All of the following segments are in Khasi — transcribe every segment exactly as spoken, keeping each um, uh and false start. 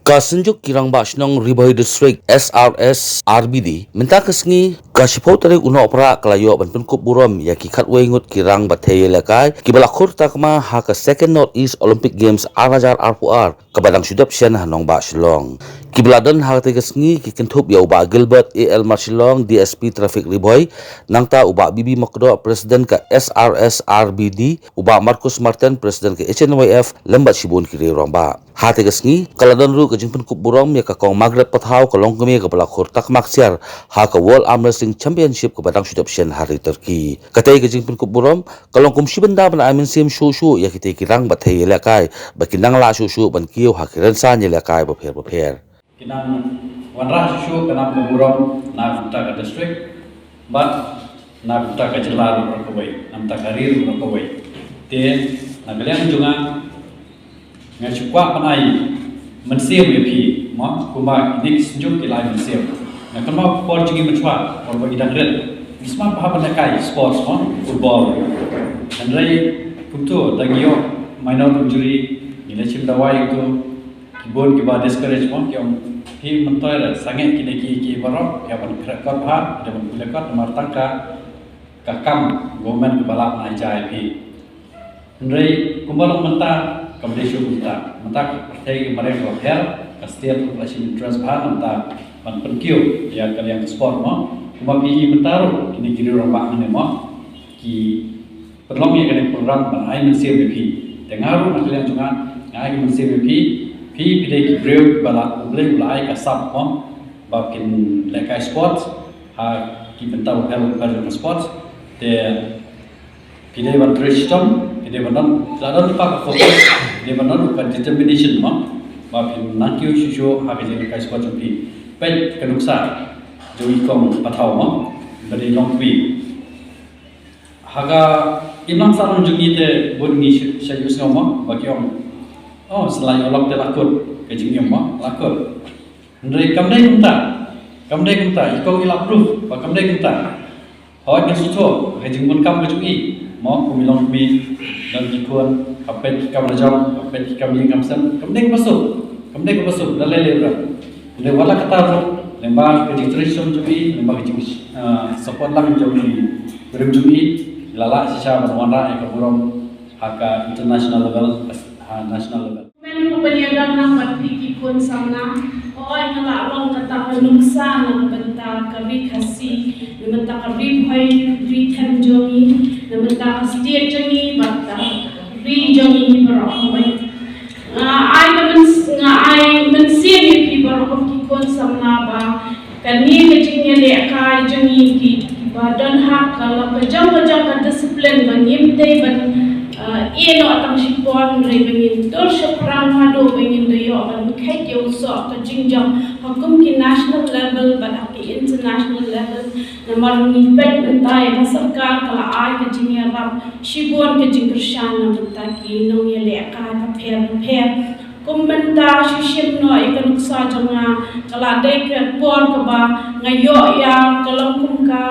Ka Synjuk ki Rangbah Shnong Ri Bhoi District, S R S R B D, mynta ka sngi ka shiphew tarik u Nohprah ka la ïoh ban pynkup burom ïa ki khatwei ngut ki rang ba thei ïalehkai kiba la khur takma ha ka Second North East Olympic Games ar hajar arphew ar kaba dang shu dep shen ha nongbah Shillong. Kiba la don ha katei ka sngi ki kynthup ïa u Bah Gilbert A L Marshillong, D S P Traffic Ri Bhoi, nangta u Bah B B Makdoh, President ka S R S R B D, u Bah Marcus Martin, President ka H N Y F, lem bad shibun ki riew rangbah. Ha katei ka sngi ka la don ruh ka jingpynkup burom ïa ka Kong Margaret Pathaw, ka longkmie kaba la khur takma ksiar ha ka World Arm Wrestling Championship kaba dang shu dep shen ha ri Turkey. Katei ka jingpynkup burom ka long kum shi bynta ban ai mynsiem shuh shuh ïa kitei ki rang ba thei ïalehkai ba kin nang lah shuh shuh ban kiew ha ki rynsan ïalehkai bapher bapher. Ki nang wanrah shuh shuh ka nam ka burom na ka bynta ka district bad na ka bynta ka jylla ruh kawei, na ka bynta ka ri ruh kawei. Te na ka liang jong nga, nga shu kwah ban ai mynsiem ïa phi, mo, kumba kine ki Synjuk ki la ai mynsiem. Nga kynmaw por jong ngi mynshuwa, por ba ngi dang rit, ngi smat bha ban ïalehkai sports, mo, football. Hynrei kumto, da ngi ïoh minor injury, ngi la shim dawai kumto, ki bun kiba discourage, mo, ki ong, phi myntoi re, sangeh kine ki, ki baroh, phi hap ban khreh kot bha, phi hap ban pule kot, namar tang ka, ka kam government kaba lah ban ai ja ïa phi. Hynrei kumba long mynta kam dei shuh mynta. Mynta ka pyrthei ka mareh kaba pher, ka state ruh ka la shim interest bha na mynta ban pynkiew ïa ka liang ka sport, mo. Kumba phi i mynta ruh kine ki riew rangbah hangne, mo, ki pynlong ïa kane ka program ban ai mynsiem ïa phi. Te nga ruh na ka liang jong nga, nga ai ka mynsiem ïa phi. Phi, phi dei ki briew ba la, U Blei u la ai ka sap, mo, ba phin lehkai sport ha ki bynta bapher bapher jong ka sport. Te phi dei ban trei shitom, phi dei ban don, la don pat ka focus, phi dei ban don ka determination, mo, ba phin nang kiew shuh shuh ha ka jingïalehkai sport jong phi. Peit ka nuksa jong i Kong Pathaw, mo, ba dei longkmie. Ha ka imlang sahlang jong ngi te bun ngi shu, shu ïohsngew, mo, ba ki ong, oh, sa la ïoh lok te la kut, ka jingim, mo, la kut. Hynrei kam dei kumta. Kam dei kumta. I Kong i la proof ba kam dei kumta. Hooid, nga sngewthuh ka jingbun kam ka jong i, mo, kum i longkmie, don ki khun, ka peit ki kam lajong, ka peit ki kam ïing kam sem, kam dei kaba suk, kam dei kaba suk da lei lei ruh. Hynrei wat la katta ruh, lyngba ka jingtrei shitom jong i, lyngba ka jing, ah, support lang jong i briew jong i, la lah shisha ban wanrah ïa ka burom ha ka international level, ha national level. Kmen ruh ban ïadon lang bad phi ki khun samla. Hooid, nga la long kata ka nuksa na ka bynta ka ri Khasi, na bynta ka Ri Bhoi, ri them jong ngi, na bynta ka state jong ngi bad ka ri jong ngi baroh kawei. Nga ai ka myns-, nga ai mynsiem ïa phi baroh ki khun samla ba kane ka jingïalehkai jong ngi ki, kiba don ha ka, la ka jong ka jong ka discipline ba ngim dei ban, eh, ïeh noh tang shipor, hynrei ba ngin tur shaphrang haduh ba ngin da ïoh ban kheit ïa u soh ka jingjop ha kum ki national level bad ha ki international level. Namar ngi peit mynta ïa ka sorkar ka la ai ka jingïarap shibun ka jingkyrshan na bynta ki nongïalehkai bapher bapher. Kum mynta shu shim noh ïa ka nuksa jong nga, ka la dei ka por kaba nga ïoh ïa ka long kum ka,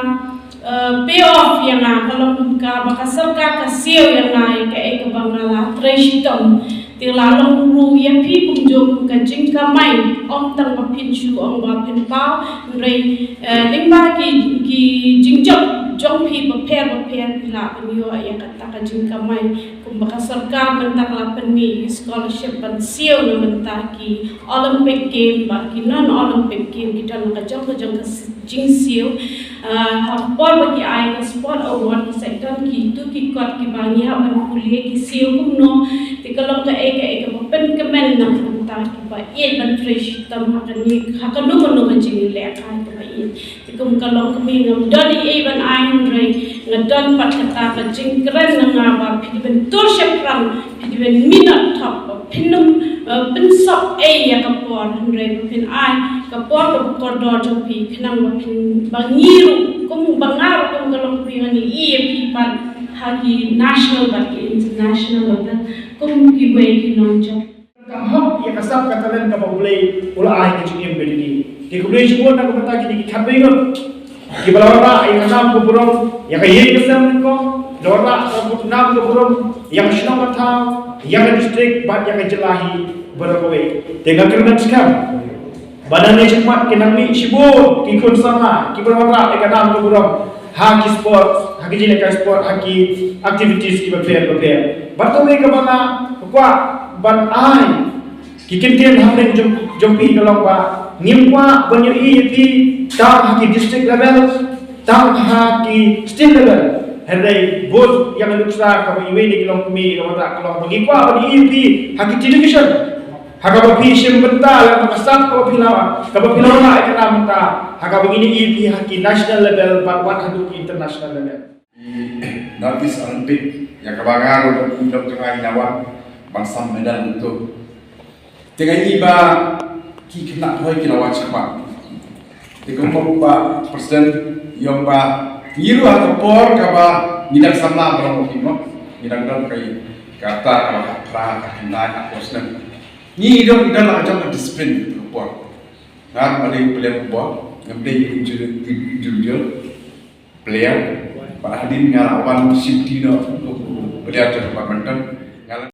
eh, pay off ïa nga, ka long kum kaba ka sorkar ka siew ïa nga ïa kaei kaba nga la trei shitom. Te la long ruh ïa phi kumjuh kum ka jingkamai, ym tang ba phin shu ong ba phin paw, hynrei, eh, lyngba ki, ki jingjop jong phi bapher bapher phi lah ban ïoh ïa kata ka jingkamai. Kumba ka sorkar mynta ka la pynmih ïa ki scholarship ban siew na bynta ki Olympic Game bad ki non Olympic Game, ki don ka jong ka jong ka s-, jingsiew. Ah, ha ka por ba ki ai ka sport award, ki sa don kito ki kot kiba ngi hap ban pule ki siew kumno. Te ka long kaei kaei kaba pynkmen na ka bynta kiba ïeit ban trei shitom ha kane, ha kano kano ka jingïalehkai kaba ïeit. Te kum ka longkmie ngam don ei ei ban ai, hynrei nga don pat kata ka jingkren na nga ba phi dei ban tur shaphrang, phi dei ban minot thok, ba phin ym, eh, pynsop ei ïa ka por, hynrei ba phin ai ka por kaba kordor jong phi khnang ba phin, ba ngi ruh kum ba nga ruh kum ka longkmie ngan ïohi ïa phi pat ha ki national bad ki international level kum kiwei ki nongjop. Kam hok ïa ka sap ka talent kaba U Blei u la ai ka jingim ka jong ngi. Te khublei shibun na ka bynta kine ki khatwei ngut kiba la wanrah ïa ka nam ka burom ïa ka ïing ka sem nyngkong, la wanrah ka nam ka burom ïa ka shnong ka thaw, ïa ka district bad ïa ka jylla hi. Baroh kawei. Te nga kyrmen skhem ba nangne shakhmat kin nang mih shibun ki khun samla kiba wanrah ïa ka nam ka burom ha ki sport, ha ki jingïalehkai sport, ha ki activities kiba pher ba pher. Bad kawei kaba nga kwah ban ai ki kyntien hapdeng jong, jong phi ka long ba ngim kwah ban ïohi ïa phi tang ha ki district level, tang ha ki state level. Hynrei bad ïa ka nuksa kaba iwei na ki longkmie ka wanrah ka long ba ngi kwah ban ïohi ïa phi ha ki television, ha kaba phi shim bynta lem bad ka sap kaba phi la, kaba phi la wanrah ïa ka nam mynta, ha kaba ngin ïohi ïa phi ha ki national level bad wat haduh ki international level. North East Olympic, ïa kaba nga ruh dang ïohi dang jngai ïa wan ban sam medal mynta. Te nga ïohi ba ki khynnah Bhoi ki la wan shakhmat. Te kumba u Bah President i ong ba ngi ruh ha ka por kaba ngi dang samla ba long, ngi dang don ka, kata kaba khatphra, ka khyndai, ka khatsaw snem, ngi don, ngi don la ka jong ka discipline ka por. Nga ruh nga dei player football, ngam dei individual, individual player. Bad hadien nga la wan shim kti noh player jong ka badminton.